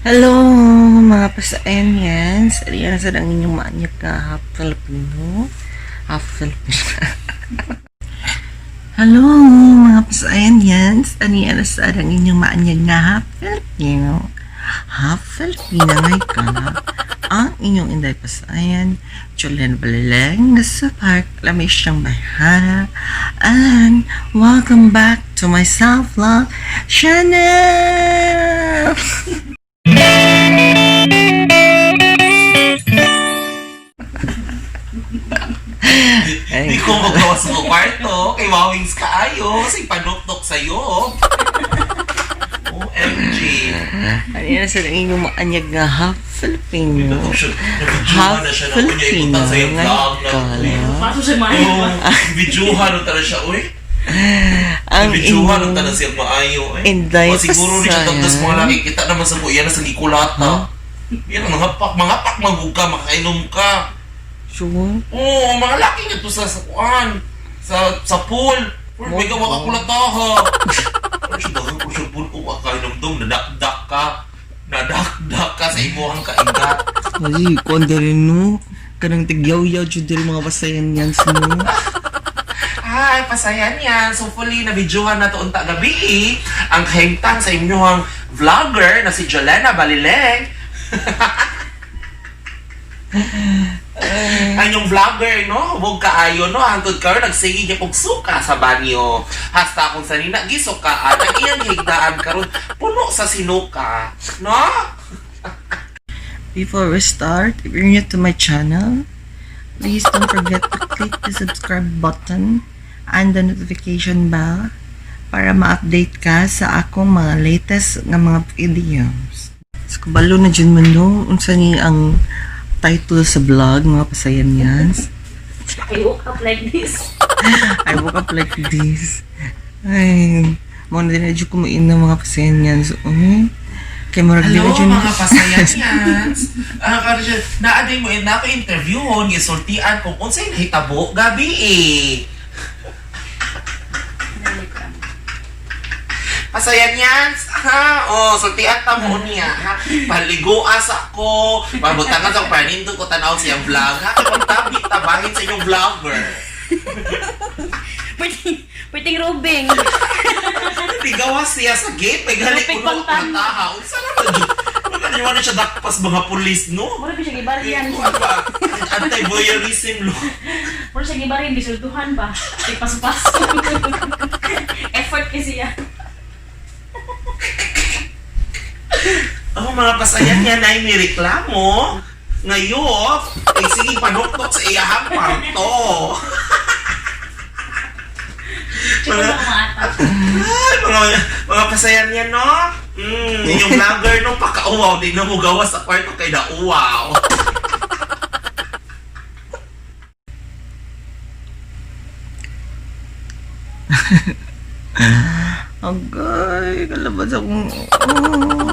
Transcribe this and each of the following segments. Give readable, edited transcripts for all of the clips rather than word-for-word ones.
Hello mga pasaenyans! Ariyan sa ang inyong maanyag na half Filipino. Half Filipino. Hello mga pasaenyans! Ariyan sa ang inyong maanyag na half Filipino. Half Filipina ngay ka. Ang inyong Inday Pasayan, Julian Balileng, nasa Park Lamisyang Bayhana. And welcome back to my self-love channel! Di ko magawa sa kwarto. Kay Wawings kaayo. Kasi panuktok sa'yo. OMG. Ano yan sa inyong maanyag nga half Filipino. Nabidyohan na siya na kunya ibutang sa iyong vlog na. Uy. Paso sa maayo. Oh, Videohan na talaga siya, uy. Ang Videohan na inyong talaga siya maayo, eh. Inday O, siguro ni siya Pasayan. tagdas mga nakikita naman sa buya na sa gikulata. Yan ang mga pak, mga pak, magug ka, makainom ka. Sure. Oo, mga laki nga to sa kuan, sa pool. Pool, may gawa ka kulataha. Ano siya daghang ko siya pool, o ka dong, nadakdak ka. Nadakdak ka sa imuhang kaigat. Ay, kuwan rin no. Kanang tigyaw-yaw jud diri mga pasayan yan no. Ay, pasayan yan. So, fully na videohan na to unta gabi eh. Ang kahimtang sa inyong vlogger na si Jolena Balileng. Ang inyong vlogger, no? Huwag kaayo, no? Hangtod karon nagsige niya kog suka sa banyo. Hasta kung sanina, gisukaan. Ang iyang higdaan karon puno sa sinuka. No? Before we start, if you're new to my channel, please don't forget to click the subscribe button and the notification bell para ma-update ka sa akong mga latest nga mga videos. So, kabalo na dyan man no, unsa ni ang title sa vlog, mga pasayan yan. I woke up like this. I woke up like this. Ay, mo na din na dyan kumain ng mga pasayan yan. So, kay murag di Hello, na dyan. mga pasayanyans. Ah, karon siya, naaday mo na ako interviewon, gisultian kung unsay nahitabo gabi eh. Pasayanyans, ha? Oh, sultian ta mo niya, ha? Paliguas ako, pabutangan sa panindot ko tanaw siyang vlog, ha? Kay pagtabi tabahin sa inyong vlogger. Pwede, pwedeng robing. Ligawas siya sa gate, may galit Lupig ko no, pangtan. taha. Unsa naman jud? Magkaniwala siya dakpas mga pulis, no? Mura pa siya gibaryan. Ano ba? Anti-voyeurism, lo. Mura siya gibaryan, gisultuhan pa. Kay paso-paso. Effort kasi siya. Oh, mga pasayan yan ay may reklamo. Ngayon, ay sige, panuktok sa iyahang kwarto. Tsaka Mga- na mga atak. Ay, mga pasayan yan, no? Yung vlogger, no, pakauwaw, di na mo gawa sa kwarto kay nauwaw. Agay, kalabas akong... Oh.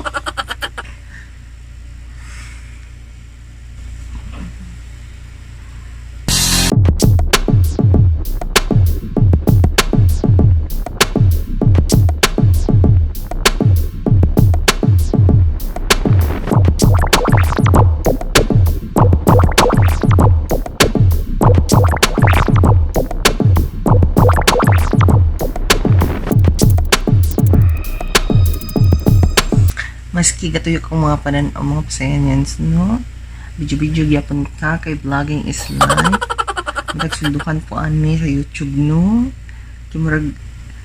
Maski gatuyo kong mga panan o mga pasayanyans, no? Video-video gyapon ka kay vlogging is life. Nagsundukan po ani sa YouTube, no? Kay murag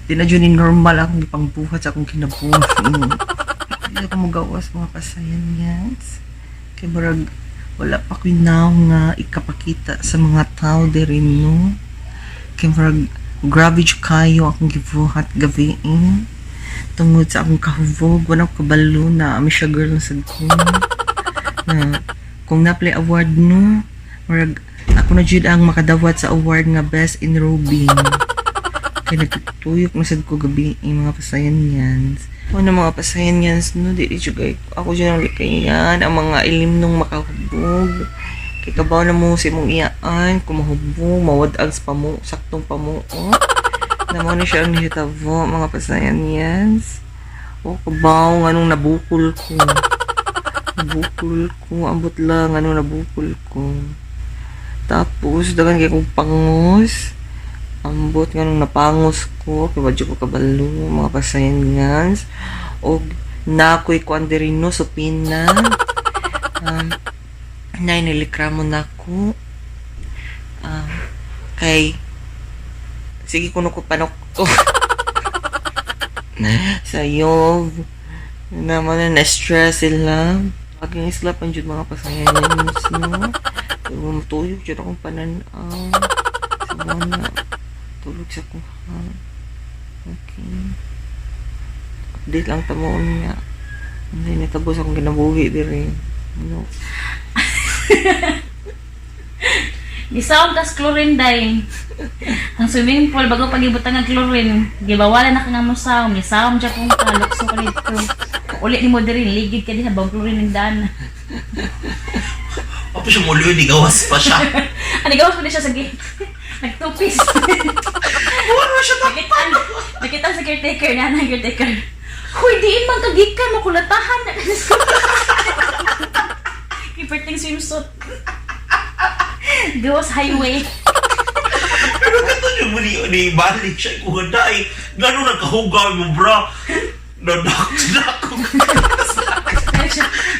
di na jud ni normal akong gipangbuhat sa akong kinabuhi. Hindi ako magawas mga pasayanyans. Kay murag wala pa ko'y now nga ikapakita sa mga tao diri, no? Kay murag grabe jud kayo akong gibuhat gabi eh tungod sa akong kahubog, wala ko kabalo na ami siya girl na sad ko. Na kung na-play award no, murag ako na jud ang makadawat sa award nga best in robing. Kaya nagtutuyok na sad ko gabi yung mga pasayan yan. Ano mga pasayan yan, no, di di jud kay ako jud ang likayan, ang mga ilim nung makahubog. Kay kabaw na mo sa imong iyaan, kumahubog, mawad-ag sa pamu, saktong pamuo. Namo na siya ang nihitabo, mga pasayan yes. O, kabaw, nga nung nabukol ko. Bukol ko. Ambot lang. Ano na bukol ko. Tapos, dagan kay kong pangos. Ambot nga nung napangos ko. Kay wadyo ko kabalo. Mga pasayangans. Og nakoy kuan diri no supina. Nay nilikramo nako. Kay sige kuno ko panok ko. Sayob. Naman na na-stress sila. Paging isla pa jud mga pasayangans no. Pero matuyog jud akong panan-aw. Sa na tulog sa kuha. Okay. Update lang tamoon niya. Hindi natapos akong ginabuhi diri. No. Gisaom tas chlorine day. Ang swimming pool bago pagibutang ang chlorine, gibawalan na ka nga mo saom, misaom jud kung ka lukso ka dito. Uli nimo diri ligid ka diha bang chlorine ng daan. Tapos siya muli, nigawas pa siya. Ano gawas mo na siya sa gate? Nagtupis. Wala siya. Nakitaan, nakitaan sa caretaker na na caretaker. Huy, diin man kagikan, makulatahan na. Kiperting swimsuit. Gawas highway. Pero kato niya muli, ni balik siya, ikuha na eh. Gano'n nagkahugaw mo, bra. Nadak-dak ko.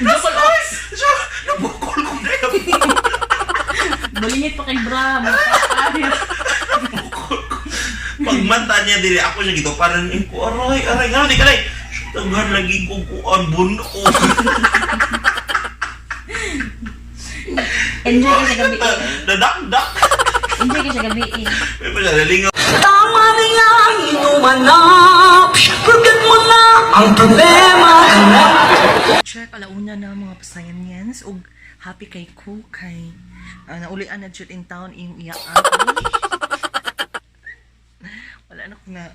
Bukol off. Siya, nabukol ko na yun. Balingit pa kay bra. Mga Nabukol ko. Pagmata niya, dili ako siya gito, parang ko, aray, aray, gano'n, di ka na Tanggal lagi ko kuan buno. Enjoy ka sa gabi. Nadakdak. Enjoy ka sa gabi. May pasalalingaw. Tama na yan, inuman na. Forget mo na ang problema na. Check alauna na mga pasayanyans ug happy kay ko kay naulian na jud in town iyong iya. Wala na ko na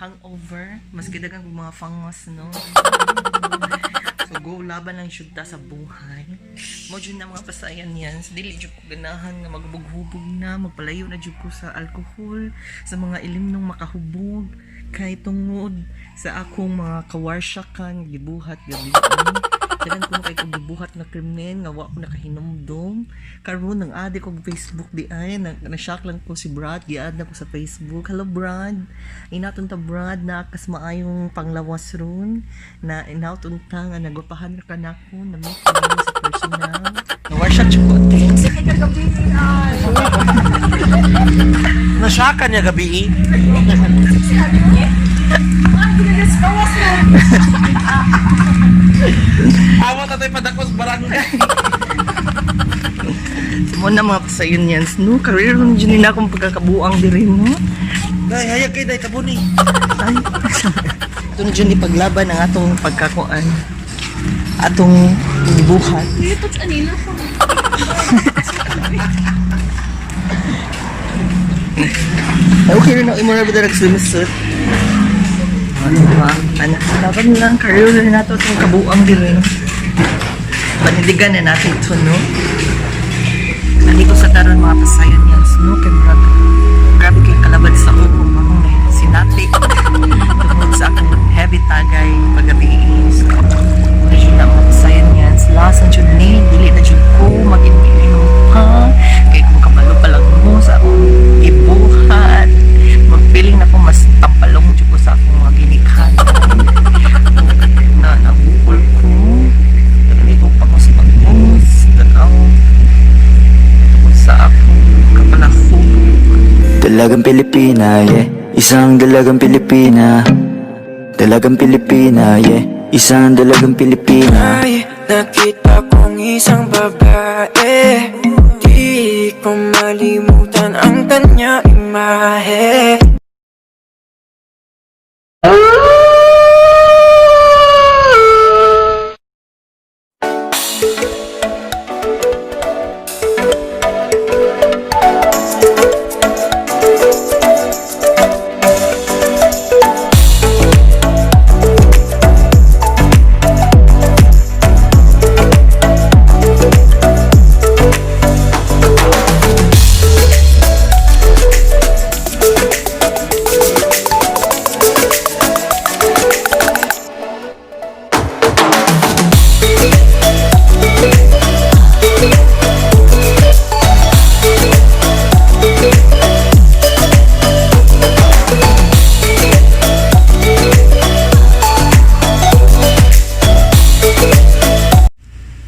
hangover maski dagang kong mga fangos no. So go laban lang jud ta sa buhay. Mo jud na mga pasayanyans, dili jud ko ganahan nga maghubog-hubog na, magpalayo na jud ko sa alkohol, sa mga ilimnong makahubog kay tungod sa akong mga kawarsyakan gibuhat gabi. Daghan ko na kay kong gibuhat nga krimen nga wa ko nakahinumdom. Karon nang adi kog Facebook di ay na, na-shock lang ko si Brad, giad na ko sa Facebook. Hello Brad. Inaton ta Brad na kas maayong panglawas ron na inaton ta nga nagwapahan ra ka nako na meet ko nimo sa personal. Nawarsyak jud ko ate. Nasyakan niya gabi eh. Awa tatay padakos barangay. Mo na mga pasayon yan. No, career ron jud nila akong pagkakabuang diri mo. Day, hayag kay day kabuni. Ay. Ito na dyan ipaglaban ang atong pagkakuan. Atong gibuhat. Lipot anila ko. Ay, okay rin ako imura ba nag-swimsuit? Ano ba? Ano? Laban lang, career rin nato itong kabuang diri. Panindigan na natin ito, no? Nandito sa taron mga pasayan yan, no? Kay murag, grabe kay kalabad sa ulo, akong sinati. Tungod sa akong heavy tagay paggabi. So, medyo na mga pasayan yan. Last na jud ni, dili na jud ko, mag-ininom pa. Kay kung kabalo pa lang mo sa akong gibuhat. Magpiling na ko mas tampalong jud ko sa akong mga ginikan. Na nabukol ko. Ganito pa ko sa pag-bus. Tanaw. Tungkol sa akong kapalahubog. Dalagang Pilipina, yeah. Isang dalagang Pilipina. Dalagang Pilipina, yeah. Isang dalagang Pilipina. Ay, nakita kong isang babae. Di ko malimutan ang kanya imahe.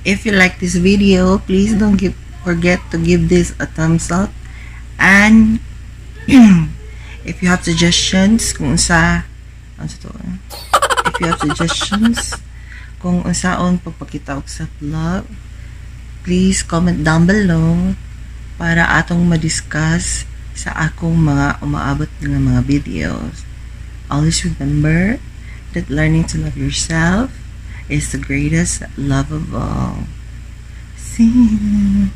If you like this video, please don't forget to give this a thumbs up. And if you have suggestions kung unsa ano sa to, eh? If you have suggestions kung unsaon pagpakita og self-love, please comment down below para atong ma-discuss sa akong mga umaabot nga mga videos. Always remember that learning to love yourself is the greatest love of all. See you.